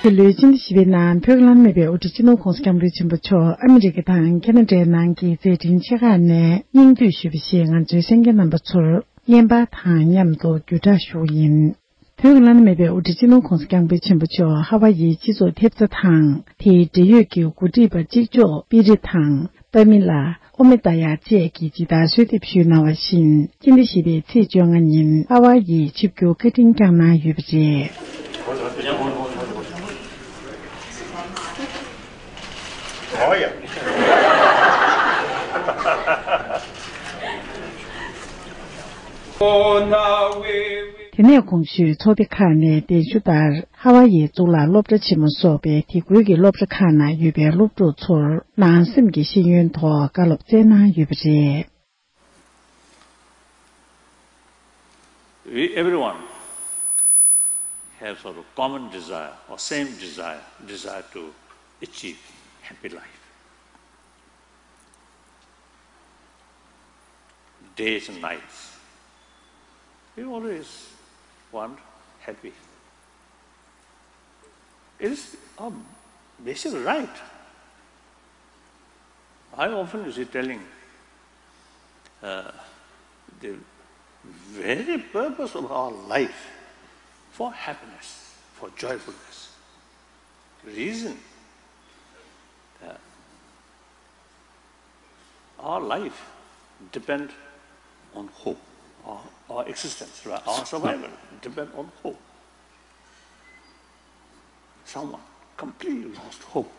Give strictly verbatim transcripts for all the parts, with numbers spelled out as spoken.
འདི་ལོའི་སྤྱི་ཟླ་བཞི་པའི་ནང་བོད་ཀྱི་བླ་ན་མེད་པའི་དབུ་ཁྲིད་སྤྱི་ནོར་༧གོང་ས་༧སྐྱབས་མགོན་ཆེན་པོ་མཆོག་ཨ་མི་རི་ཀ་དང་ཁེ་ན་ཌའི་ནང་གི་མཛད་འཕྲིན་ཆེ་ཁག་ནས་སྙིང་བསྡུས་ཞུས་པ་ཞིག་ང་ཚོའི་གསན་མཁན་རྣམ་པ་ཚོར་བརྙན་པར་དང་མཉམ་དུ་བརྒྱུད་བསྒྲགས་ཞུ་གི་ཡིན། བོད་ཀྱི་བླ་ན་མེད་པའི་དབུ་ཁྲིད་སྤྱི་ནོར་༧གོང་ས་༧སྐྱབས་མགོན་ཆེན་པོ་མཆོག་ཧ་ཝ་ཡིའི་སྤྱི་ཚོགས་ཐེབས་རྩ་དང་དེའི་འབྲེལ་ཡོད་ཀྱི་འགོ་ཁྲིད་པ་གཅིག་ལྕོགས་པི་རི་དང་པ་མི་ལ། ཨོ་མི་ཏཱ་ཡ་བཅས་ཀྱིས་ཇི་ལྟར་གསོལ་འདེབས་ཞུས་གནང་བ་བཞིན་སྤྱི་ཟླ་བཞི་པའི་ཚེས་བཅོ་ལྔ་ཉིན་ཧ་ཝ་ཡིར་ཆིབས་བསྒྱུར་བཀའ་དྲིན་བསྐྱངས་གནང་ཡོད་པ་རེད། དེ་ནས་གོང་ཞུས་ཚོགས་སྡེ་ཁག་ནས་གདན་ཞུ་ལྟར་ཧ་ཝ་ཡི་གཙུག་ལག་སློབ་གྲྭ་ཆེན་མོ་སོགས་པའི་དེ་ཁུལ་གྱི་སློབ་གྲྭ་ཁག་ནང་ཡོད་པའི་སློབ་ཕྲུག་ཚོར་ནང་སེམས་ཀྱི་ཤེས་ཡོན་ཐོག་བཀའ་སློབ་སྩལ་གནང་ཡོད་པ་རེད། We everyone have sort of common desire or same desire, desire to achieve happy life. Days and nights, we always want happy. It is our basic right. I often, you see, telling uh, the very purpose of our life for happiness, for joyfulness. Reason that our life depends on hope. Our, our existence, right? Our survival depends on hope. Someone completely lost hope,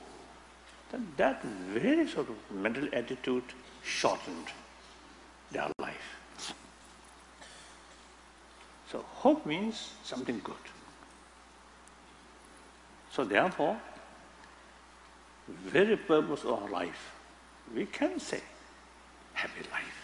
then that very sort of mental attitude shortened their life. So hope means something good. So therefore, very purpose of our life, we can say happy life.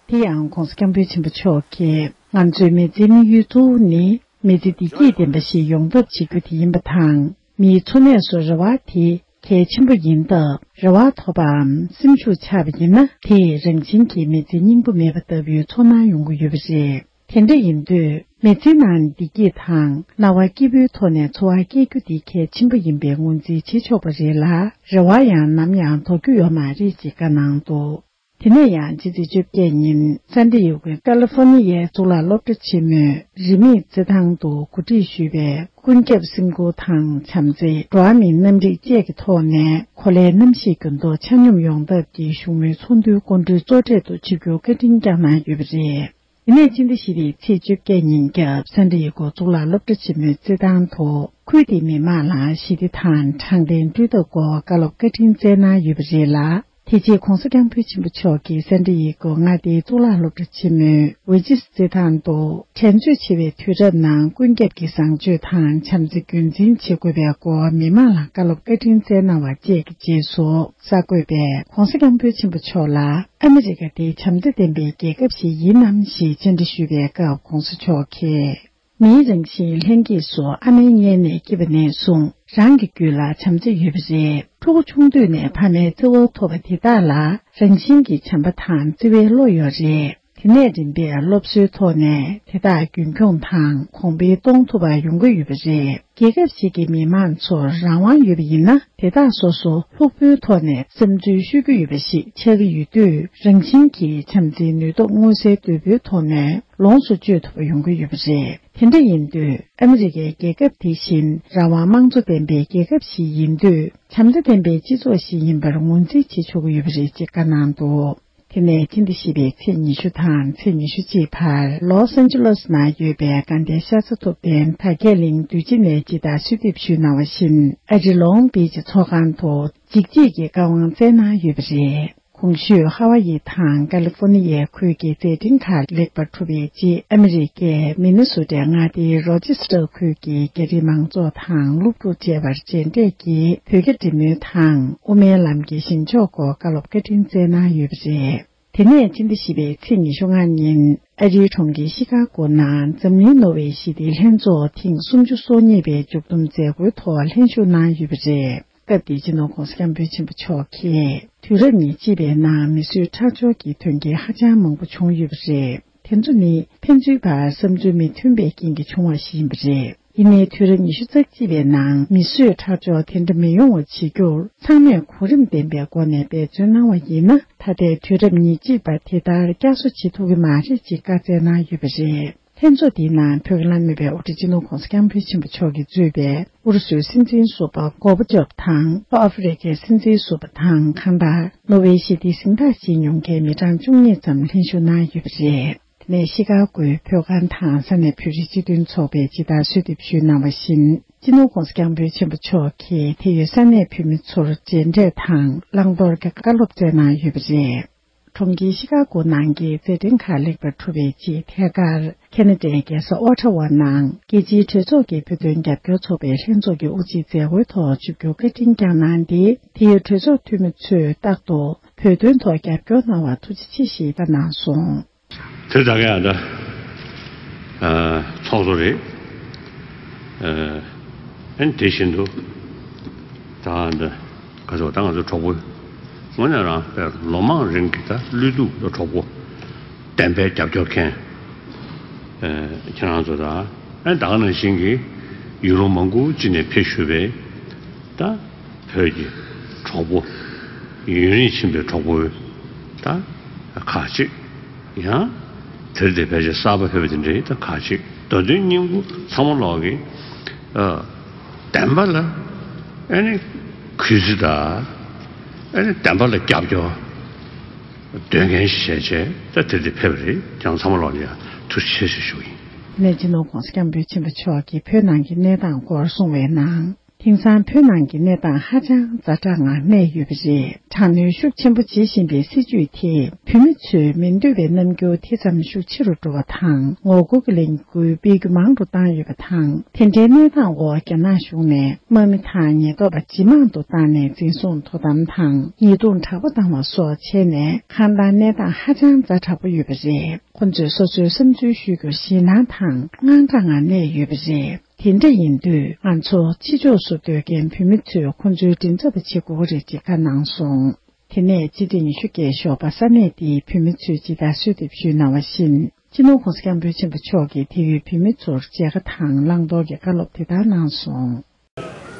དེ་ཡང་༧གོང་ས་༧སྐྱབས་མགོན་ཆེན་པོ་མཆོག་གིས་ང་ཚོའི་མི་ཚེའི་དམིགས་ཡུལ་གཙོ་བོ་ནི་མི་ཚེ་བདེ་སྐྱིད་ལྡན་པ་ཞིག་ཡོང་ཐབས་བྱེད་རྒྱུ་དེ་ཡིན་པ་དང་། མིའི་འཚོ་གནས་སུ་རེ་བ་དེ་གལ་ཆེན་པོ་ཡིན་སྟབས། རེ་བ་ཐོབ་པའམ་སེམས་ཤུགས་ཆག་པ་ཡིན་ན། དེས་རང་བཞིན་གྱིས་མི་ཚེ་སྙིང་པོ་མེད་པ་ལྟ་བུའི་ཚོར་སྣང་ཡོང་གི་ཡོད་པ་རེད། དེ་འདྲ་ཡིན་དུས། མི་ཚེའི་ནང་བདེ་སྐྱིད་དང་སྣང་བ་སྐྱིད་པོའི་ཐོག་ནས་འཚོ་བ་སྐྱེལ་རྒྱུ་དེ་གལ་ཆེན་པོ་ཡིན་པའི་ངོས་འཛིན་བྱེད་ཆོག་པ་རེད་ལ། རེ་བ་ཡང་ནམ་ཡང་དོར་རྒྱུ་ཡོད་མ་རེད་ཅེས་བཀའ་གནང་འདུག་དེ་ནས་ཡང་ཕྱི་ཚེས་བཅོ་བརྒྱད་ཉིན་སན་ཏི་ཡེ་གོའི་ཀ་ལི་ཧྥོ་ནི་ཡའི་གཙུག་ལག་སློབ་གྲྭ་ཆེན་མོའི་རིས་མེད་རྩེད་ཐང་དུ་གོ་སྒྲིག་ཞུས་པའི་ཀུན་ཁྱབ་སེམས་ཁུར་དང་བྱམས་བརྩེ། འགྲོ་བ་མིའི་རྣམ་རིག་བཅས་ཀྱི་ཐོག་ནས་གོ་ལའི་གནམ་གཤིས་འགྱུར་ལྡོག་ཆ་སྙོམས་ཡོང་ཐབས་ཀྱི་བཞུགས་མོལ་ཚོགས་འདུའི་སྐུ་མགྲོན་གཙོ་གྲས་དུ་ཆིབས་བསྒྱུར་བཀའ་དྲིན་བསྐྱངས་གནང་ཡོད་པ་རེད། དེ་ནས་ཕྱི་ཟླ་བཞི་པའི་ཚེས་བཅོ་བརྒྱད་ཉིན་རྒྱབ་སན་ཏི་ཡེ་གོ་གཙུག་ལག་སློབ་གྲྭ་ཆེན་མོའི་རྩེད་ཐང་དུ་ཁུལ་དེའི་མི་མང་ལ་ཞི་བདེ་དང་དྲང་བདེན་བསྐྲུན་ཐབས་སྐོར་བཀའ་སློབ་བཀའ་དྲིན་སྩལ་གནང་ཡོད་པ་རེད་ལ། དེ་རྗེས་༧གོང་ས་༧སྐྱབས་མགོན་ཆེན་པོ་མཆོག་གིས་སན་ཏི་ཡེ་གོ་མངའ་སྡེའི་གཙུག་ལག་སློབ་གྲྭ་ཆེན་མོའི་ཝི་ཇིས་རྩེད་ཐང་དུ་འགྲན་རྩོད་ཆེ་བའི་དུས་རབས་ནང་ཀུན་ཁྱབ་ཀྱི་བཟང་སྤྱོད་དང་བྱམས་བརྩེ་རྒྱུན་འཛིན་བྱེད་དགོས་པའི་སྐོར་མི་མང་ལ་བཀའ་སློབ་བཀའ་དྲིན་སྩལ་གནང་བ་བཅས་ཀྱི་རྗེས་སུ། གསར་འགོད་པས་༧གོང་ས་༧སྐྱབས་མགོན་ཆེན་པོ་མཆོག་ལ་ཨ་མི་རི་ཀ་དེ་བྱམས་བརྩེ་ལྡན་པའི་རྒྱལ་ཁབ་ཞིག་ཡིན་ནམ་ཞེས་བཅར་འདྲི་ཞུས་པའི་སྐབས་༧གོང་ས་མཆོག་གིས། མིའི་རང་བཞིན་ལྷན་སྐྱེས་སུ་ཨ་མའི་མངལ་ནས་སྐྱེས་པ་ནས་བཟུང་རང་གི་རྒྱུད་ལ་བྱམས་བརྩེ་ཡོད་པ་རེད། ཕྲུ་གུ་ཆུང་དུས་ནས་ཕ་མའི་བརྩེ་བ་ཐོབ་པ་དེ་དག་ལ་རང་བཞིན་གྱིས་བྱམས་པ་དང་བརྩེ་བའི་བློ་ཡོད་རེད། དེ་ནས་རིམ་པས་སློབ་གསོའི་ཐོག་ནས་དེ་དག་རྒྱུན་འཁྱོངས་དང་གོང་འཕེལ་གཏོང་ཐུབ་པ་ཡོང་གི་ཡོད་པ་རེད། རྒྱལ་ཁབ་ཞིག་གི་མི་མང་ཚོར་རང་དབང་ཡོད་པ་ཡིན་ན། དེ་དག་སོ་སོ་སློབ་དཔོན་ཐོག་ནས་བསམ་ཚུལ་ཤོད་རྒྱུ་ཡོད་པ་ཞིག་ཆགས་ཀྱི་ཡོད་དུས། རང་བཞིན་གྱིས་བྱམས་བརྩེའི་ནུས་སྟོབས་མངོན་གསལ་དོད་པོའི་ཐོག་ནས་ལོངས་སུ་སྤྱོད་ཐུབ་པ་ཡོང་གི་ཡོད་པ་རེད། དེ་འདྲ་ཡིན་དུས། ཨ་མི་རི་ཀའི་རྒྱལ་ཁབ་དེ་བཞིན་རང་དབང་དམངས་གཙོ་ལྡན་པའི་རྒྱལ་ཁབ་ཞིག་ཡིན་དུས། བྱམས་བརྩེ་ལྡན་པའི་སྤྱི་ཚོགས་ཤིག་ཡིན་པར་ངོས་འཛིན་བྱེད་ཆོག་གི་ཡོད་པ་རེད་ཅེས་བཀའ་གནང་འདུག་དེ་ནས་ཕྱི་ཟླ་བཞི་པའི་ཚེས་ཉི་ཤུ་དང་ཚེས་ཉི་ཤུ་གཅིག་བར་ལོས་ཨན་ཇེ་ལོས་ནང་ཡོད་པའི་དགའ་ལྡན་ཤ་ཚ་ཐུབ་བསྟན་དར་རྒྱས་གླིང་འདུས་སྤྱི་ནས་ཇི་ལྟར་གསོལ་འདེབས་ཞུས་གནང་བ་བཞིན། ཨ་རི་ལོང་བིཆ་ཚོགས་ཁང་དུ་འཇིགས་བྱེད་ཀྱི་བཀའ་དབང་སྩལ་གནང་ཡོད་པ་རེད། གོང་ཞུས་ཧ་ཝ་ཡི་དང་ཀ་ལི་ཧྥོ་ནི་ཡའི་ཁུལ་གྱི་མཛད་འཕྲིན་ཁག་ལེགས་པར་གྲུབ་པའི་རྗེས། ཨ་མི་རི་ཀའི་མི་ནི་སོ་ཊའི་མངའ་སྡེའི་རོ་ཅེ་སི་ཊར་ཁུལ་གྱི་རྒྱ་རིགས་མང་ཚོགས་དང་སློབ་ཕྲུག་བཅས་པར་མཇལ་འཕྲད་ཀྱིས་བོད་རྒྱ་འབྲེལ་མོལ་དང་དབུ་མའི་ལམ་གྱི་བཞེངས་ཕྱོགས་སྐོར་བཀའ་སློབ་བཀའ་དྲིན་སྩལ་གནང་ཡོད་པ་རེད། དེ་ནས་ཕྱི་ཟླ་བཞི་པའི་ཚེས་ཉི་ཤུ་ལྔ་ཉིན་ཨ་རིའི་གྲོང་ཁྱེར་ཤི་ཀ་གོ་ནང་འཛམ་གླིང་ནོར་ཝེ་ཞི་བདེའི་ལྷན་ཚོགས་ཐེངས་སུམ་ཅུ་སོ་གཉིས་པའི་མཇུག་བསྡོམས་མཛད་སྒོའི་ཐོག་ལྷན་ཞུགས་གནང་ཡོད་པ་རེད། སྐབས་དེའི་སྤྱི་ནོར་༧གོང་ས་༧སྐྱབས་མགོན་ཆེན་པོ་མཆོག་གིས། དུས་རབས་ཉེར་གཅིག་པའི་ནང་མི་གསོད་ཁྲག་སྦྱོར་གྱི་དོན་རྐྱེན་ཧ་ཅང་མང་པོ་བྱུང་ཡོད་པ་རེད། དེ་ཚོ་ནི་ཕན་ཚུན་བར་བསམ་ཚུལ་མི་མཐུན་པའི་རྐྱེན་གྱིས་བྱུང་བ་ཞིག་ཡིན་པ་རེད། ཡིན་ནའི་དུས་རབས་ཉི་ཤུ་རྩ་གཅིག་པའི་ནང་མི་གསོད་ཁྲག་སྦྱོར་དེ་འདྲ་མི་ཡོང་བ་བྱེད་རྒྱུར་ཚང་མས་གོ་རིམ་ལྡན་པའི་སྒོ་ནས་འབད་བརྩོན་གནང་བ་ཡིན་ན། ད་ལྟའི་དུས་རབས་ཉེར་གཅིག་པར་དེ་ལྟར་བསྐྱར་གསོ་བྱེད་ཐུབ་ཀྱི་མ་རེད་ཅེས་བཀའ་སྩལ་གནང་ཡོད་པ་རེད། ལྷན་ཚོགས་འདིའི་ནང་བོད་ཀྱི་བླ་མེད་པའི་དབུ་ཁྲིད་སྤྱི་ནོར་ྋགོང་ས་ྋསྐྱབས་མགོན་ཆེན་པོ་མཆོག་གིས་གཙོས་པའི་ཨུ་རུ་སུའི་སྲིད་འཛིན་ཟུར་པ་གོར་བ་ཅོབ་དང་། ལྷོ་ཨ་ཧྥེ་རི་ཁའི་སྲིད་འཛིན་ཟུར་པ་དང་། གང་ལྟར་ནོར་ཝེའི་ཞི་བདེའི་གཟེངས་རྟགས་བཞེས་མྱོང་མཁན་མི་གྲངས་བཅུ་གཉིས་ཙམ་ལྷན་ཞུགས་གནང་ཡོད་པ་རེད། དེ་ནས་ཤི་ཀ་གོའི་བོད་ཁང་དང་ས་གནས་བོད་རིགས་སྤྱི་མཐུན་ཚོགས་པས་ཇི་ལྟར་གསོལ་འདེབས་ཞུས་གནང་བ་བཞིན། སྤྱི་ནོར་ྋགོང་ས་ྋསྐྱབས་མགོན་ཆེན་པོ་མཆོག་གིས་དེ་ཡོད་ས་གནས་བོད་མི་ཚོར་མཇལ་འཕྲད་དང་བླང་དོར་གྱི་བཀའ་སློབ་སྩལ་གནང་ཡོད་པ་རེད། གྲོང་ཁྱེར་ཤི་ཀ་གོ་ནང་གི་མཛད་འཕྲིན་ཁག་ལེགས་པར་གྲུབ་པའི་རྗེས། ཐད་ཀར་ཁེ་ན་ཌའི་རྒྱལ་ས་ཨོ་ཊ་ཝ་ནང་རྒྱལ་སྤྱིའི་གྲོས་ཚོགས་ཀྱི་བོད་དོན་རྒྱབ་སྐྱོར་ཚོགས་པའི་ལྷན་ཚོགས་ཀྱི་དབུ་འབྱེད་མཛད་སྒོའི་ཐོག་ཆིབས་བསྒྱུར་བཀའ་དྲིན་བསྐྱངས་གནང་སྟེ། དེ་ཡི་གྲོས་ཚོགས་འཐུས་མི་ཚོས་རྟག་ཏུ་བོད་དོན་ཐོག་རྒྱབ་སྐྱོར་གནང་བར་ཐུགས་རྗེ་ཆེ་ཞེས་བཀའ་གནང་སོང་། དེ་ད་ག་ཡང་ད་ཚོགས་གཙོ་རེད། ཨ་ནི་དེ་བཞིན་དུ་ད་ད་ག་ཚོད་ད་ང་ཚོ་གྲོགས་པོ་དངོས་གནས་རང་དཔེ་ལོ་མང་རིང་གི་ད་བློས་གཏུག་གི་གྲོགས་པོ་བདེན་པའི་རྒྱབ་སྐྱོར་མཁན་ཁྱེད་རང་ཚོ་དང་། ཨ་ནི་ད་ག་ནང་བཞིན་གྱི་ཡུལ་ལུང་མང་པོ་ཅིག་ནས་ཕེབས་བཞུགས་པའི་ད་བོད་ཀྱི་གྲོགས་པོ་ཡུན་རིང་ཕྱིན་པའི་གྲོགས་པོ་ད་ཁག་ཅིག་ཡང་དེར་དེ་ཕལ་ཆེར་གསར་པ་ཕེབས་པ་དེ་འདྲའི་ད་ཁག་ཅིག་མདོ་དོན་སྙིང་པོ་ཚང་མ་ལོག་གི་ཨ་བདེན་པ་ལ་ཨ་ནི་གུས་བརྩི་དང་། ཨ་ནི་བདེན་པ་ལ་རྒྱབ་སྐྱོར་འདོན་མཁན་ཞིག་བྱས་བྱས་ད་དེར་དེ་ཕེབས་པ་རེད། ཀྱང་ཚང་མ་ལོག་ལ་ཡང་ཐུགས་རྗེ་ཆེ་ཞུ་ཞུ་གི་ཡིན། ནས་སྤྱི་ནོར་ྋགོང་ས་ྋསྐྱབས་མགོན་ཆེན་པོ་མཆོག་གིས་བོད་ནང་གི་གནས་སྟངས་སྐོར་གསུངས་པའི་ནང་། དེང་སང་བོད་ནང་གི་གནས་སྟངས་ཧ་ཅང་ཛ་དྲག་ངང་གནས་ཡོད་པ་རེད། དྲག་གནོན་ཤུགས་ཆེན་པོ་བྱེད་བཞིན་པའི་སྲིད་བྱུས་དེས་བོད་མི་ཚོའི་མི་འདོད་པའི་རྣམ་འགྱུར་དེ་ཙམ་ཤུགས་ཆེ་རུ་འགྲོ་བ་དང་། ངོ་རྒོལ་གྱི་ལས་འགུལ་སྤེལ་རྒྱུ་མང་རུ་བཏང་ཡོད་པ་དང་། དེ་འདྲའི་གནས་སྟངས་འོག་རྒྱ་ནག་གཞུང་ནས་དམག་མི་དང་ཉེན་རྟོག་པ་ཇེ་མང་དུ་བཏང་ནས་འཛིན་བཟུང་དོ་དམ་དང་ཉེས་རྡུང་དྲག་པོ་བཏང་བ་སོགས་བྱས་ནས། གང་ལྟར་གནས་སྟངས་ཧ་ཅང་ཛ་དྲག་པོ་ཡོད་པ་རེད། ཁོ་ཚོས་སོ་སོའི་བསམ་ཚུལ་ཤོད་རྒྱུར་ཞེད་སྣང་དང་དངངས་སྐྲག་ངང་གནས་ཡོད་པ་རེད། དེ་འདྲ་ཡིན་དུས་ང་ཚོ་ཕྱི་ཕྱོགས་སུ་སྡོད་མཁན་བོད་མི་ཚོས་ཁོ་ཚོའི་མགྲིན་ཚབ་པ་བྱེད་དགོས་ཀྱི་རེད་ཅེས་བཀའ་གནང་སོང་། དེ་ནས་སྤྱི་ཟླ་ཉི་ཤུ་བརྒྱད་ཞོགས་པ་ས་གནས་འདིའི་བོད་མི་ཚོས་ཇི་ལྟར་གསོལ་འདེབས་ཞུས་གནང་བ་བཞིན། སྤྱི་ནོར་ྋགོང་ས་ྋསྐྱབས་མགོན་ཆེན་པོ་མཆོག་གིས་དེ་ཡུལ་བོད་མི་ཚོར་མཇལ་ཁ་དང་བླང་དོར་གྱི་བཀའ་སློབ་དེ་ལྟར་གནང་སོང་།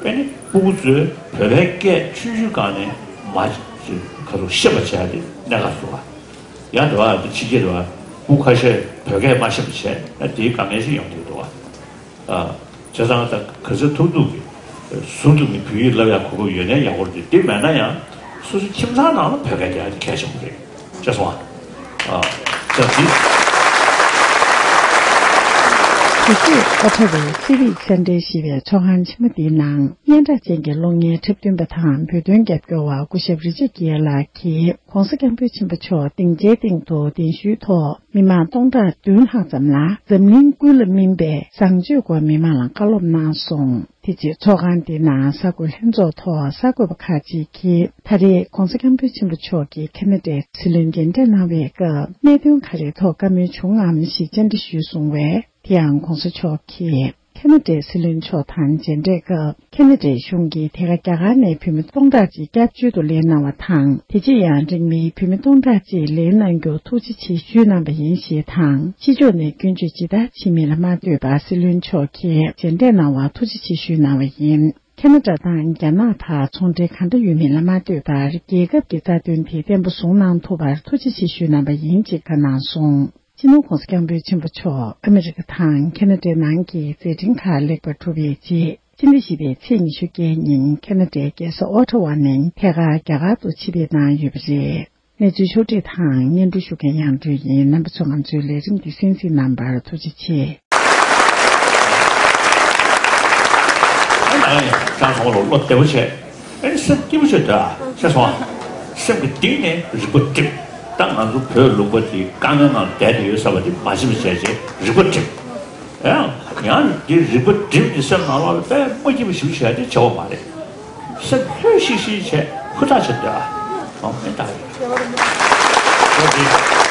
ཨེ་ནི་སྤུ་གུ་ཚོས་བོད་པའི་སྐད་ཆུང་ཆུང་སྒང་ནས་མ་ཁ་ཐུག་ཤེས་པ་བྱས་ཏེ་གནས་སྐབས་སུ་བ། ཡང་དེ་བ་དེ་ཕྱི་རྒྱལ་དུ་བ་སྤུ་གུ་ཁ་ཤས་བོད་སྐད་མ་ཤེས་པ་བྱས་ན་དེའི་དཀའ་ངལ་ཞིག་ཡོང་གི་འདུག་བ། ཨ། བྱས་ཙང་ད་ག་ཚོད་ཐུབ་ཐུབ་ཀྱིས་ཟུར་དུ་ནི་བོད་ཡིག་བསླབ་ཡག་གོ་སྐབས་ཡོད་ན་ཡག་པོ་རེད། དེ་མེད་ན་ཡང་སོ་སོའི་ཁྱིམ་ཚང་ནང་ལ་བོད་སྐད་རྒྱག་ཡག་དེ་གལ་ཆེན་པོ་རེད། ཤེས་སོང་ཨ། ཨ། ཤེས་སོང་། དེ་རྗེས་ཨོ་ཊ་བའི་ཚན་རིག་མཆན་འགྲེལ་ཞེས་པའི་ཚོགས་ཁང་ཆེན་མོ་འདིའི་ནང་སྙན་གྲགས་ཅན་གྱི་གློག་བརྙན་འཁྲབ་སྟོན་པ་དང་བོད་དོན་རྒྱབ་སྐྱོར་བ་སྐུ་ཞབས་རི་ཅར་གྷེ་ལགས་ཀྱིས་ྋགོང་ས་ྋསྐྱབས་མགོན་ཆེན་པོ་མཆོག་སྡིངས་ཆའི་སྟེང་དུ་གདན་ཞུའི་ཐོག་མི་མང་སྟོང་ཕྲག་བདུན་ལྷག་ཙམ་ལ་འཛམ་གླིང་ཀུན་ལ་སྨིན་པའི་བཟང་སྤྱོད་སྐོར་མི་མང་ལ་བཀའ་སློབ་གནང་སོང་། དེ་རྗེས་ཚོགས་ཁང་དེའི་ནང་གསར་འགོད་ལྷན་ཚོགས་ཐོག་གསར་འགོད་པ་ཁག་ཅིག་གིས་ད་རེས་ྋགོང་ས་ྋསྐྱབས་མགོན་ཆེན་པོ་མཆོག་གིས་ཁེ་ན་ཌའི་སྲིད་བློན་མཇལ་འཕྲད་གནང་བའི་སྐབས་གནད་དོན་ག་རེའི་ཐོག་བཀའ་མོལ་བྱུང་ངམ་ཞེས་བཅར་འདྲི་ཞུས་སོང་བས། དེ་ཡང་ྋགོང་ས་མཆོག་གིས་ཁེ་ན་ཌའི་སྲིད་བློན་མཆོག་དང་མཇལ་འཕྲད་སྐབས། ཁེ་ན་ཌའི་གཞུང་གིས་དེ་ག་རྒྱ་གར་ནས་བོད་མི་སྟོང་ཕྲག་ཅིག་སྐྱབས་བཅོལ་དུ་ལེན་གནང་བ་དང་། དེ་རྗེས་ཡང་འབྲིང་མིན་བོད་མི་སྟོང་ཕྲག་ཅིག་ལེན་གནང་རྒྱུར་ཐུགས་རྗེ་ཆེ་ཞུས་གནང་བ་ཡིན་ཞེས་དང་། ཕྱི་ཕྱོགས་ནས་སྐྱོན་བརྗོད་ཇི་ལྟར་བྱེད་མིན་ལ་མ་ལྟོས་པར་སྲིད་བློན་མཆོག་གིས་མཇལ་འཕྲད་གནང་བར་ཐུགས་རྗེ་ཆེ་ཞུས་གནང་བ་ཡིན། ཁེ་ན་ཌ་དང་རྒྱ་ནག་བར་ཚོང་འབྲེལ་གང་འདྲ་ཡོད་མེད་ལ་མ་ལྟོས་པར། རྒྱལ་ཁབ་ཀྱི་རྩ་དོན་དེ་བརྟན་པོ་བཟུང་གནང་ཐུབ་པར་ཐུགས་རྗེ་ཆེ་ཞུས་གནང་བ་ཡིན་ཅེས་བཀའ་གནང་སོང་། སྤྱི་ནོར་ྋགོང་ས་ྋསྐྱབས་མགོན་ཆེན་པོ་མཆོག་ཨ་མི་རི་ཀ་དང་ཁེ་ན་ཌའི་ནང་གི་མཛད་འཕྲིན་ཁག་ལེགས་པར་གྲུབ་པའི་རྗེས། སྤྱི་ཟླ་བཞི་པའི་ཚེས་ཉི་ཤུ་བརྒྱད་ཉིན་ཁེ་ན་ཌའི་རྒྱལ་ས་ཨོ་ཊ་ཝ་ནས་ཐད་ཀར་རྒྱ་གར་དུ་ཆིབས་ཕེབས་གནང་ཡོད་པ་རེད། གནས་ཚུལ་ཕྱོགས་སྒྲིག་དང་སྙན་སྒྲོན་ཞུ་མཁན་དབྱངས་སྒྲོན་ཡིན། རྣམ་པ་ཚོས་ང་ཚོའི་ལས་རིམ་འདི་གསན་གཟིགས་གནང་བར་ཐུགས་རྗེ་ཆེ། ཨ་ནི་ང་ཡང་ཅང་ཚང་མ་ལོ་བློ་བདེ་པོ་བྱས། ཨ་ནི་སེམས་སྐྱིད་པོ་བྱས་སྡོད་ཨ། ཤེས་སོང་ཨ། སེམས་ཀྱི་གཏིང་ནས་རིག་པ་སྒྲིམ། ད་ང་ཚོ་བོད་ལུང་པ་འདི་དཀའ་ངལ་ནང་བསྡད་དེ་ཡོད་ས་བ་འདི་མ་ཤེས་པ་བྱས་བྱས་རིག་པ་སྒྲིམ། ཡང་ཡང་འདི་རིག་པ་སྒྲིམ་གྱི་སེམས་ནང་ལོགས་ལ་དཔེ་མ་སྐྱིད་པ་ཞིག་བྱས་ཏེ་བྱ་བ་མ་རེད། སེམས་ལྷོད་ཤིག་ཤིག་བྱས་ཧུར་ཐག་བྱས་སྡོད་ཨ། ཨོ་མེ་ད་རེད།